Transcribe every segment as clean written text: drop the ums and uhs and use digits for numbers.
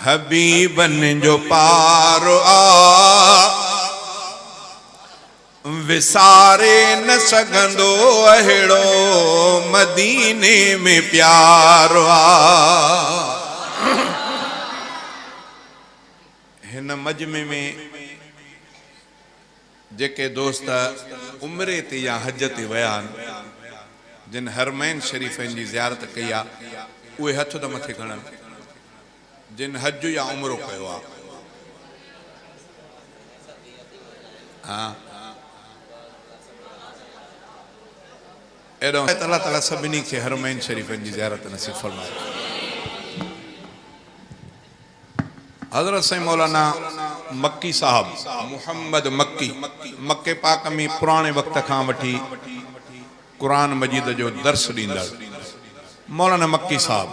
حبيبن جو پارو آ. وساري نه سگهندو اهڙو مديني ۾ پيار آ. هن مجمعي ۾ جيڪي دوست عمري تي يا حج تي ويا آهن، جن حرمين شريفين جي زيارت ڪئي آ، اهي هٿ ته مٿي کڻن، جن حج يا عمرو ڪيو آ. ها اهڙو ته الله تعالي سڀني کي حرمين شريفن جي زيارت نصيب فرمائي. حضرت سائين مولانا مڪي صاحب محمد مڪي مڪي پاڪ ۾ پراڻي وقت کان وٺي قرآن مجيد جو درس ڏيندڙ مولانا مڪي صاحب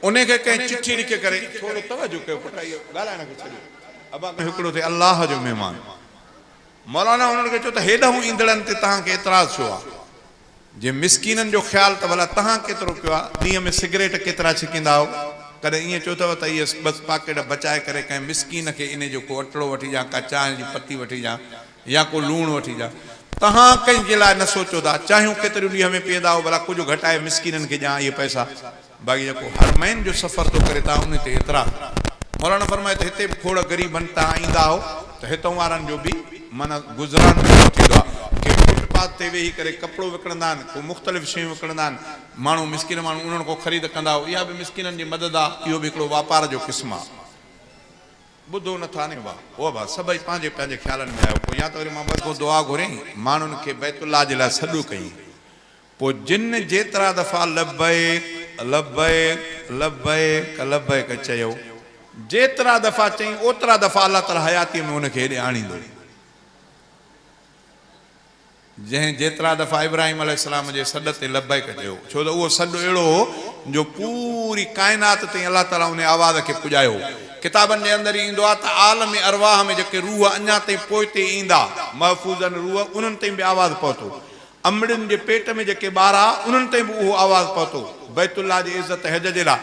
انهي کي ڪنهن چٺي لکي ڪري ٿورو توجه ڪيو پٽ اهو ڳالهائڻ کي ڇڏيو ابا هڪڙو ٿئي الله جو مهمان مولانا انهن کي چيو ته هيڏانهون ايندڙن تي توهان کي اعتراض ڇو آ جي مسڪينن جو خيال ته ڀلا توهان ڪيترو ڪيو آ ڏينهن ۾ سگريٽ ڪيترا ڇڪيندا آهو ڪڏهن ائين چيو اٿو ته اهي بس پاڪيٽ بچائي ڪري ڪنهن مسڪين کي انهي جو ڪو اٽڙو وٺي ڏيان ڪا چانهه جي پتي وٺي ڏيان يا ڪو لوڻ وٺي ڏيان. توهان ڪنهن جي لاء نه سوچيو ٿا. چانهيون ڪيتريون ڏينهن ۾ پيئندا آهيو ڀلا ڪجهه گهٽائي مسڪينن کي ڏيان اهي پئسا. باقي جيڪو حرمين جو سفر ٿو ڪري توهان انهي تي اعتراض. مولانا فرمايو ته هتي به کوڙ غريب آهن توهان ايندا آهو ته هتئون وارن جو به معنيٰ گذران سٺو ٿيندو آهي. ڪي فٽ پاٿ تي ويهي ڪري ڪپڙو وڪڻندا آهن ڪو مختلف شيون وڪڻندا آهن ماڻهو مسڪين ماڻهو انهن کان خريد ڪندا آهو اها به مسڪينن جي مدد آهي اهو به هڪڙو واپار جو قسم آهي. ٻڌو نه ٿا ني واه او ڀا سڀئي پنهنجي پنهنجي خيالن ۾ آهيو پوء يا ته وري مان بس ڪو دعا گهريائين ماڻهن کي بيت الله جي لاء سڏ ڪيائين پوء جن جيترا دفعا لبيڪ لبيڪ لبيڪ لبيڪ چيو جيترا دفعا چئين اوترا دفعا الله تعالي حياتي ۾ ان کي هيڏي آڻيندو. جنهن جيترا دفعا ابراهيم عليه السلام جي سڏ تي لبيڪ چيو، ڇو ته اهو سڏ اهڙو هو جو پوري ڪائنات تائين الله تعاليٰ انهي آواز کي پڄايو. ڪتابن جي اندر ئي ايندو آهي ته عالم ارواح ۾ جيڪي روح اڃا تائين پوئتي ايندا، محفوظ آهن روح، انهن تائين به آواز پهتو. امڙين جي پيٽ ۾ جيڪي ٻار ها، انهن تائين به اهو آواز پهتو. بيت الله جي عزت حج جي لاء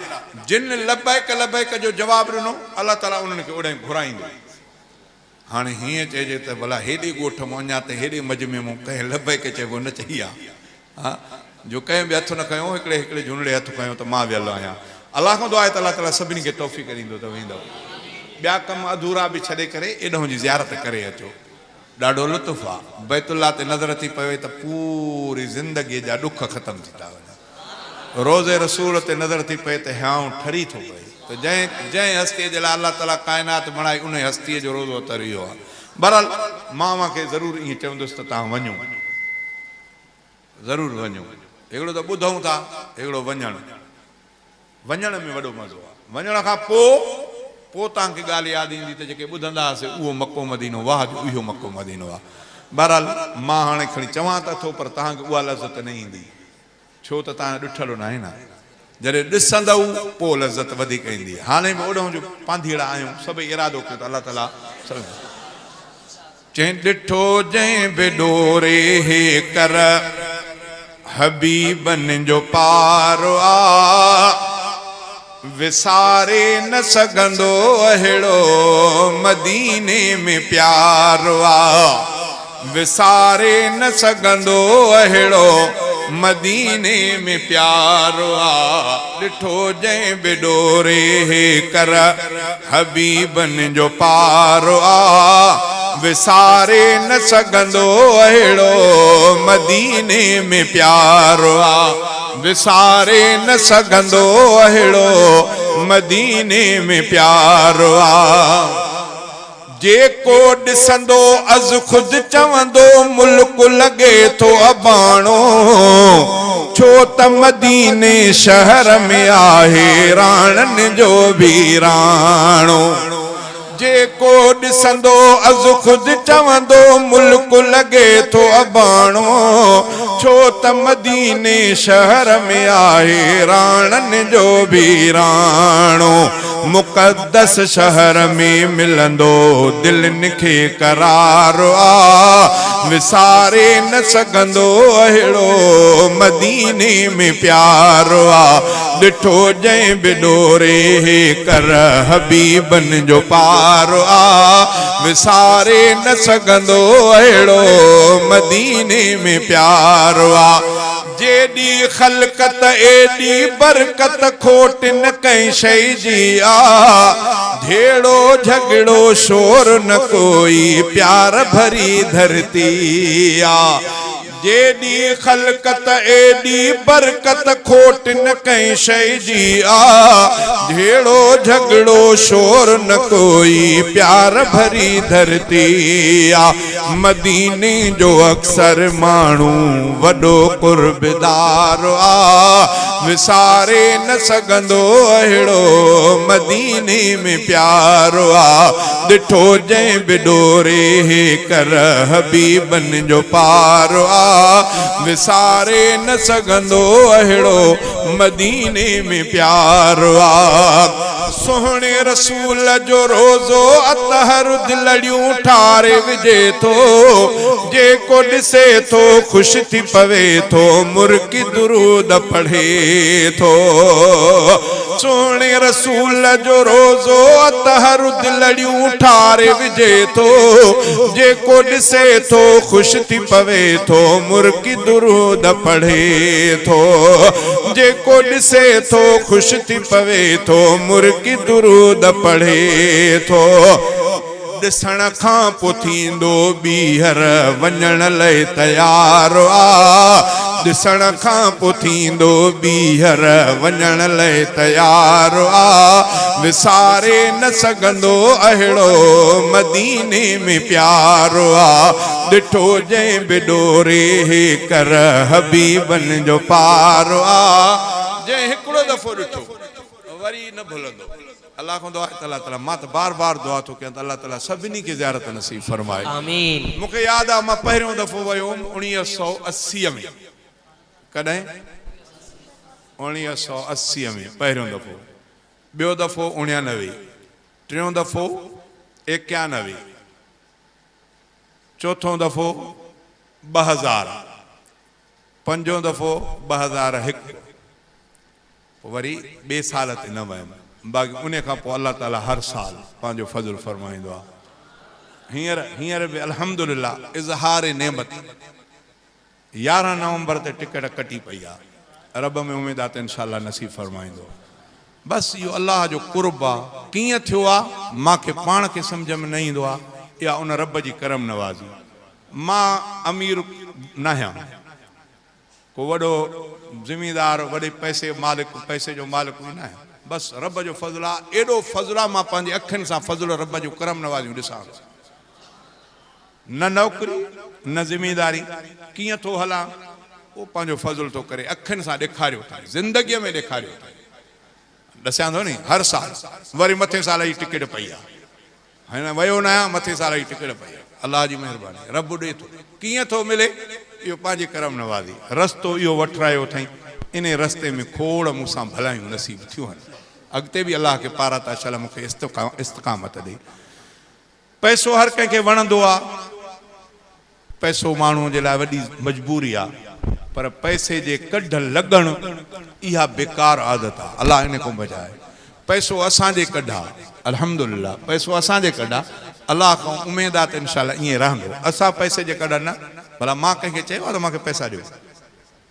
جن لبيڪ لبيڪ جو جواب ڏنو، الله تعاليٰ انهن کي اوڏانهن گهرائيندو. هاڻي هيئن چئجي ته ڀلا هيڏي ڳوٺ مون اڃا تائين هيڏي مجمعي مون ڪنهن لبيڪ چئبو نه چئي آ ها جو ڪنهن به هٿ نه کنيو هڪڙي هڪڙي جهونڙي هٿ کنيو ته مان ويل آهيان الله کان دعا آهي ته الله تعالي سڀني کي توفيق ڏيندو ته ويندؤ ٻيا ڪم اڌورا به ڇڏي ڪري ايڏهون جي زيارت ڪري اچو ڏاڍو لطف آ بيت الله تي نظر ٿي پوي ته پوري زندگي جا ڏک ختم ٿي ٿا وڃن. روضي رسول تي نظر ٿي پئي ته هيانء ٺري ٿو پئي ته جنهن جنهن هستيء جي لاء الله تعاليٰ ڪائنات بڻائي انهي هستيء جو روضو اطهر اهو آهي. بهرحال مان اوهان کي ضرور ائين چوندس ته توهان وڃو. ضرور وڃو. هڪڙو ته ٻڌون ٿا، هڪڙو وڃڻ. وڃڻ ۾ وڏو مزو آهي. وڃڻ کان پوء پوء توهان کي ڳالهه ياد ايندي ته جيڪي ٻڌندا هئاسين اهو مڪو مدينو واهه جو اهو مڪو مدينو آهي. بهرحال مان هاڻي کڻي چوان ته اٿو پر توهان کي اها لذت نه ايندي. ڇو ته توهان ڏٺل ناهي نه. جڏهن ڏسندؤ پوء لذت وڌيڪ ايندي. هاڻي به اوڏانهن جو پانڌيئڙا آهيون، سڀئي ارادو ڪيو ته الله تعاليٰ سڀني. چئين ڏٺو جنهن به ڏوري هيڪر، حبيبن جو پارو آ. وساري نه سگهندو اهڙو مديني ۾ پيارو آ. وساري نه سگهندو اهڙو مديني ۾ پيارو آ. ڏٺو جنهن به ڏوري هيڪر حبيبن جو پارو آ. وساري نه سگهندو اهڙو مديني ۾ پيارو آ. وساري نه سگهندو اهڙو مديني ۾ پيارو آ. جيڪو ڏسندو از خود چوندو ملڪ لڳي ٿو اباڻو ڇو ته مديني شهر ۾ آهي راڻن جو به راڻو. جيڪو. جيڪو ڏسندو از خود چوندو ملڪ لڳي ٿو اباڻو، ڇو ته مديني شهر ۾ آهي راڻن جو به راڻو. مقدس شهر ۾ ملندو دلين کي قرار آ، وساري نه سگهندو اهڙو مديني ۾ پيار آ. ڏٺو جنهن به ڏوري هيڪر حبيبن جو پار آ، وساري نه سگهندو اهڙو مديني ۾ پيار آ. جيڏي خلقت ايڏي برڪت کوٽ نه ڪنهن شيء جي آ، جهيڙو جهڳڙو شور نه ڪوئي پيار ڀري ڌرتي آ. جيڏي خلقت ايڏي برڪت کوٽ نه ڪنهن شيء جي آ، جهيڙو جهڳڙو شور نه ڪوئي پيار ڀري ڌرتي آ. مديني جو اڪثر ماڻهو وڏو قربدار آ، وساري نه سگهندو اهڙو مديني ۾ پيار آ. ڏٺو جنهن به ڏوري هيڪر حبيبن جو پار آ، وساري نه سگهندو اهڙو مديني ۾ پيار آ. سهڻي رسول جو روضو اطهر دلڙيون ٺاري وجهي ٿو، جيڪو ڏسي ٿو خوش ٿي پوي ٿو، مرڪي درود پڙهي ٿو. سهڻي رسول جو روضو اطهر دلڙيون ٺاري وجهي ٿو، جيڪو ڏسي ٿو خوش ٿي پوي ٿو، مرڪي درود پڙهي ٿو. جيڪو ڏسي ٿو خوش ٿي پوي ٿو، مرڪي درود پڙهي ٿو. ڏسڻ کان پوء ٿيندو ٻيهر وڃڻ لئه تيار آ. ڏسڻ کان پوء ٿيندو ٻيهر وڃڻ لئه تيار آ. وساري نه سگهندو اهڙو مديني ۾ پيار آ. ڏٺو جنهن به ڏوري هيڪر حبيبن جو پار آ. جنهن هڪڙو دفعو ڏٺو وري نه ڀلندو. الله کان دعا آهي ته الله تعالي مان ته بار بار دعا ٿو ڪيان ته الله تعالي سڀني کي زيارت نصيب فرمائي. آمين. مون کي ياد آ مان پهريون دفعو ويو هوم 1980 ۾ ڪڏهن 1980 ۾ پهريون دفعو ٻيو دفعو 89 ٽيون دفعو 91 چوٿون دفعو 2000 پنجون دفعو 2001 پوء وري ٻئي سال تي نه ويم باقي انهي کان پوء الله تعالي هر سال پنهنجو فضل فرمائيندو آهي هينئر هينئر به الحمدلله اظهار نعمت 11 نومبر تي ٽڪيٽ ڪٽي پئي آهي رب ۾ اميد آهي ته انشاء الله نصيب فرمائيندو بس اهو الله جو قرب آ ڪيئن ٿيو آ مان کي پاڻ کي سمجهه ۾ نه ايندو آ اها ان رب جي ڪرم نوازي مان امير ناهيان ڪو وڏو زميندار وڏي پئسي مالڪ پئسي جو مالڪ به ناهيان بس رب جو فضل آ ايڏو فضل آ مان پنهنجي اکين سان فضل رب جون ڪرم نوازيون ڏسان ٿو نه نوڪري نه زمينداري ڪيئن ٿو هلان اهو پنهنجو فضل ٿو ڪري اکين سان ڏيکاريو اٿائين زندگيء ۾ ڏيکاريو اٿائين ڏسيان ٿو ني هر سال وري مٿين سال جي ٽڪيٽ پئي آ هن ويو نه آهيان مٿين سال جي ٽڪيٽ پئي آ الله جي مهرباني رب ڏي ٿو ڪيئن ٿو ملي اهو پنهنجي ڪرم نوازي رستو اهو وٺرايو اٿائين انهي رستي ۾ کوڙ مون سان ڀلايون نصيب ٿيون آهن اڳتي به الله کي پاراتا شل مون کي استقامت ڏي. پئسو هر ڪنهن کي وڻندو آ. پئسو ماڻهوء جي لاء وڏي مجبوري آ، پر پئسي جي ڪڍ لڳڻ اها بيڪار عادت آ، الله ان کان بچائي. پئسو اسان جي ڪڍ آ، الحمدلله پئسو اسان جي ڪڍ آ، الله کان اميد آ ته انشاء الله ائين رهندو. اسان پئسي جي ڪڍ نه، ڀلا مان ڪنهن کي چيو آ ته مان کي پئسا ڏيو.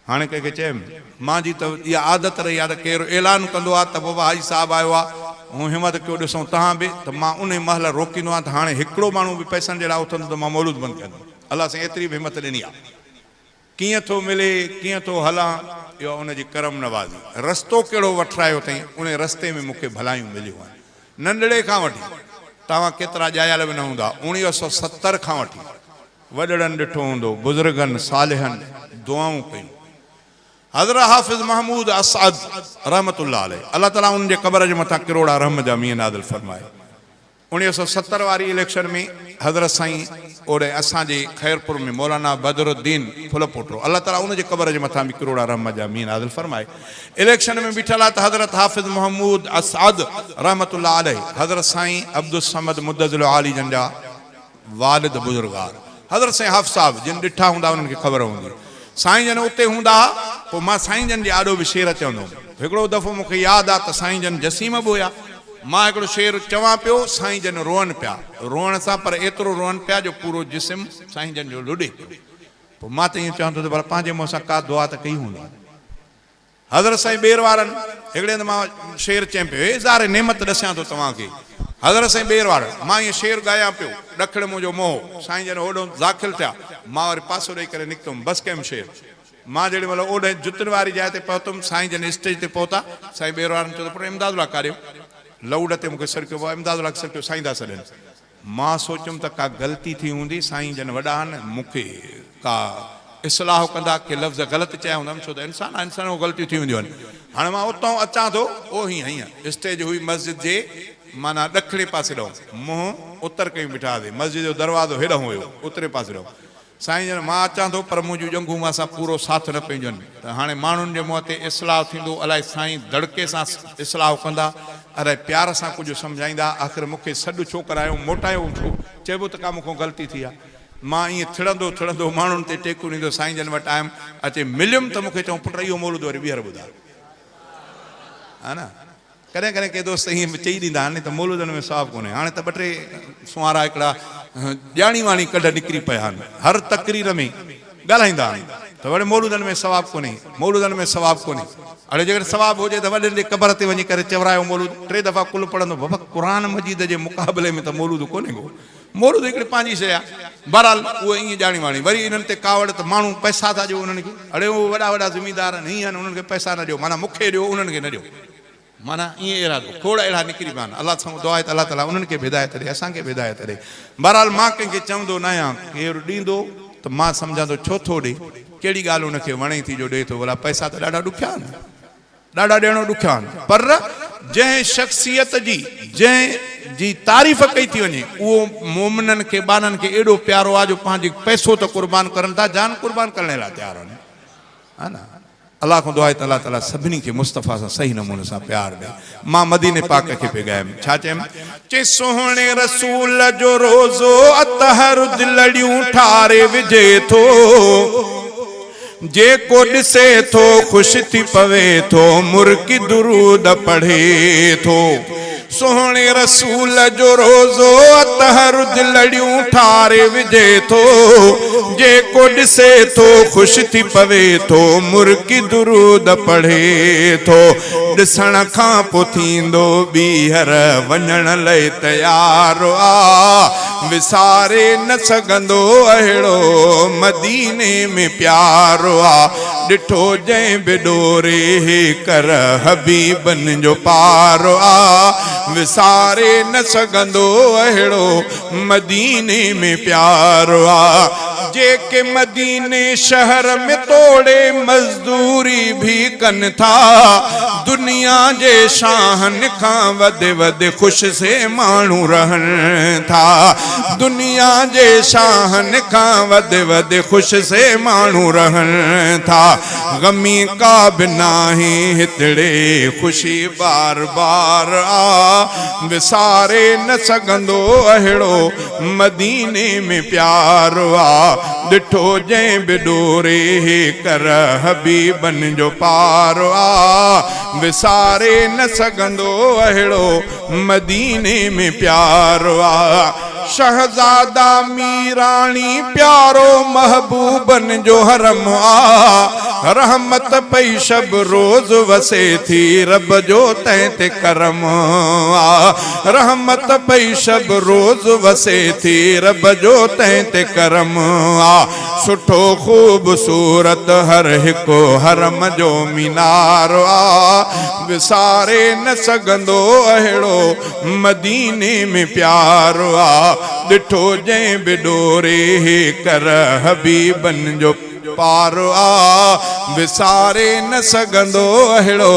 هاڻي ڪنهن کي چيم، مان جي ته اها عادت رهي آهي ته ڪير اعلان ڪندو آهي ته بابا حاجي صاحب آيو آهي، هون همت ڪيو ڏسون تهان به ته مان انهي مهل روڪيندو آهيان ته هاڻي هڪڙو ماڻهو به پئسن جي لاء اٿندو ته مان مولود بند ڪندم. الله سائين ايتري به همت ڏني آهي. ڪيئن ٿو ملي، ڪيئن ٿو هلان، اها ان جي ڪرم نوازي. رستو ڪهڙو وٺرايو اٿئين، انهي رستي ۾ مون کي ڀلايون مليون آهن. ننڍڙي کان وٺي، توهان ڪيترا ڄايل به نه هوندا، 1970 کان وٺي، وڏڙن ڏٺو هوندو، بزرگن صالحن دعائون ڪيون. حضرت حافظ محمود اسعد رحمة الله عليه، الله تعالي انهن جي قبر جي مٿان ڪروڙها رحم جا مينهن نازل فرمائي. 1970 واري اليڪشن ۾ حضرت سائين اوڏي اسان جي خيرپور ۾ مولانا بدرالدين ڦلپوٽو الله تعالي ان جي قبر جي مٿان به ڪروڙا رحمت جا مينهن نازل فرمائي اليڪشن ۾ بيٺل آ ته حضرت حافظ محمود اسعد رحمة الله عليه حضرت سائين عبدالصمد مدظل عالي جن جا والد بزرگوار حضرت سائين حافظ صاحب جن ڏٺا هوندا انهن کي خبر هوندي سائين جن اتي هوندا ها پوء مان سائين جن جي آڏو به شعر چوندو هوم هڪڙو دفعو مون کي ياد آ ته سائين جن جسيم به هيا مان هڪڙو شعر چوان پيو سائين جن روئن پيا روئڻ سان پر ايترو روئن پيا جو پورو جسم سائين جن جو لڏي پيو پوء مان ته ائين چوان ٿو ته ڀلا پنهنجي منهن سان ڪا دعا ته ڪئي هوندي. حضرت سائين ٻير وارن، هڪڙي هنڌ مان شعر چيم پيو، هي اظهار نعمت ڏسيان ٿو توهان کي. حضرت سائين ٻير وارن، مان ائين شعر ڳايان پيو، ڏکڻ منهنجو منهن هو، سائين جن هوڏهون داخل ٿيا، مان وري پاسو ڏئي ڪري نڪتم، بس ڪيم شعر. مان جيڏي مهل اوڏهين جتن واري جاء تي پهتم، سائين جن اسٽيج تي پهتا، سائين ٻير وارن چيو ته پٽ امداد الله ڪاڏي لئوڊ تي مون کي سڏ ڪيو، بابا امداد الله کي سڏ ڪيو، سائين ٿا سڏين. مان سوچيم ته ڪا غلطي ٿي هوندي، سائين جن وڏا آهن، مون کي ڪا اصلاح ڪندا، ڪي لفظ غلط چيا هوندم، ڇو ته انسان آهي، انسان کان غلطيون ٿي وينديون آهن. هاڻي مان اتان اچان ٿو، او هيئن هيئن، اسٽيج هئي مسجد جي معنيٰ ڏکڻي پاسي ڏانهن، منهن اتر ڪيون بيٺا هئاسين، مسجد جو دروازو هيڏانهن هيو، اترين پاسي ڏانهن. سائين جن مان اچان ٿو پر منهنجون ڄنگهون مان سان پورو ساٿ نه پيون ڏين ته هاڻي ماڻهن جي منهن تي اصلاح ٿيندو الائي سائين دڙڪي سان اصلاح ڪندا الائي پيار سان ڪجهه سمجهائيندا آخر مون کي سڏ ڇو ڪرايو موٽايو ڇو چئبو ته ڪا مون کان غلطي ٿي آ مان ائين ٿڙندو ٿڙندو ماڻهن تي ٽيڪون ڏيندو سائين جن وٽ آيم اچي مليم ته مون کي چئون پٽ اهو مولود وري ٻيهر ٻڌاء ها نه. ڪڏهن ڪڏهن ڪي دوست ائين به چئي ڏيندا آهن ته مولودن ۾ ثواب ڪونهي. هاڻي ته ٻه ٽي سنوارا هڪڙا ڄاڻي واڻي ڪڍ نڪري پيا آهن. هر تقرير ۾ ڳالهائيندا آهن ته وڙي مولودن ۾ ثواب ڪونهي، مولودن ۾ ثواب ڪونهي. اڙي جيڪڏهن ثواب هجي ته وڏن جي قبر تي وڃي ڪري چورايو مولود ٽي دفعا قل پڙهندو. بابا قرآن مجيد جي مقابلي ۾ ته مولود ڪونهي ڪو. مولود هڪڙي پنهنجي شيء آهي. بهرحال اهي ائين ڄاڻي واڻي وري انهن تي ڪاوڙ ته ماڻهو پئسا ٿا ڏيو انهن کي. اڙي اهي وڏا وڏا زميندار آهن، هيئن آهن انهن کي پئسا نه ڏيو معنيٰ مون کي ڏيو انهن کي نه ڏيو. معنيٰ ائين ارادو کوڙ اهڙا نڪري پيا آهن. الله سان دعا آهي ته الله تعاليٰ انهن کي به هدايت ڏي اسان کي به هدايت ڏي. بهرحال مان ڪنهن کي چوندو ناهيان ڪير ڏيندو ته مان سمجهان ٿو ڇو ٿو ڏي ڪهڙي ڳالهه ان کي وڻي ٿي جو ڏي ٿو ڀلا پئسا ته ڏاڍا ڏکيا آهن ڏاڍا ڏيڻو ڏکيا آهن پر جنهن شخصيت جي جنهن جي تعريف ڪئي ٿي وڃي اهو مومنن کي ٻانهن کي ايڏو پيارو آهي جو پنهنجي پئسو ته قربان ڪرن ٿا جان قربان ڪرڻ لاء تيار آهن ها نه الله کان دعا آهي ته الله تعالي سڀني کي مصطفيٰ سان صحيح نموني سان پيار ڏي. مان مديني پاڪ کي پئي ڳايم. ڇا چيم؟ چي سهڻي رسول جو روضو اطهر دلڙيون ٺاري وجهي ٿو. جيڪو ڏسي ٿو خوش ٿي پوي ٿو مرڪي درود پڙهي ٿو. سهڻي رسول جو روضو اطهر دلڙيون ٺاري وجهي ٿو، جيڪو ڏسي ٿو خوش ٿي پوي ٿو، مرڪي درود پڙهي ٿو، ڏسڻ کان پو ٿيندو ٻيهر وڃڻ لئه تيار آ، وساري نه سگهندو اهڙو مديني ۾ پيار آ. ڏٺو جنهن به ڏوري هيڪر حبيبن جو پار آ، وساري نه سگهندو اهڙو مديني ۾ پيار آ. جيڪي مديني شهر ۾ توڙي مزدوري ڀي ڪن ٿا، دنيا جي شاهن کان وڌ وڌ خوش سي ماڻهو رهن ٿا. دنيا جي شاهن کان وڌ وڌ خوش سي ماڻهو رهن ٿا. غمي ڪا به ناهي هتڙي خوشي بار بار آ. وساري نه سگهندو اهڙو مديني ۾ پيار آ. ڏٺو جنهن به ڏوري هيڪر حبيبن جو پار آ. وساري نه سگهندو اهڙو مديني ۾ پيار آ. شهزادا ميراڻي پيارو محبوبن جو حرم آ. رحمت پئي شب روز وسي ٿي رب جو تنهن تي ڪرم آ. رحمت پئي شب روز وسي ٿي رب جو تنهن تي ڪرم آ. سٺو خوبصورت هر هڪ حرم جو مينار آ. وساري نه سگهندو اهڙو مديني ۾ پيار آ. ڏٺو جنهن به ڏوري هيڪر حبيبن جو پار آ. وساري نه سگهندو اهڙو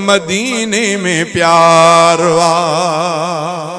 مديني ۾ پيار آ.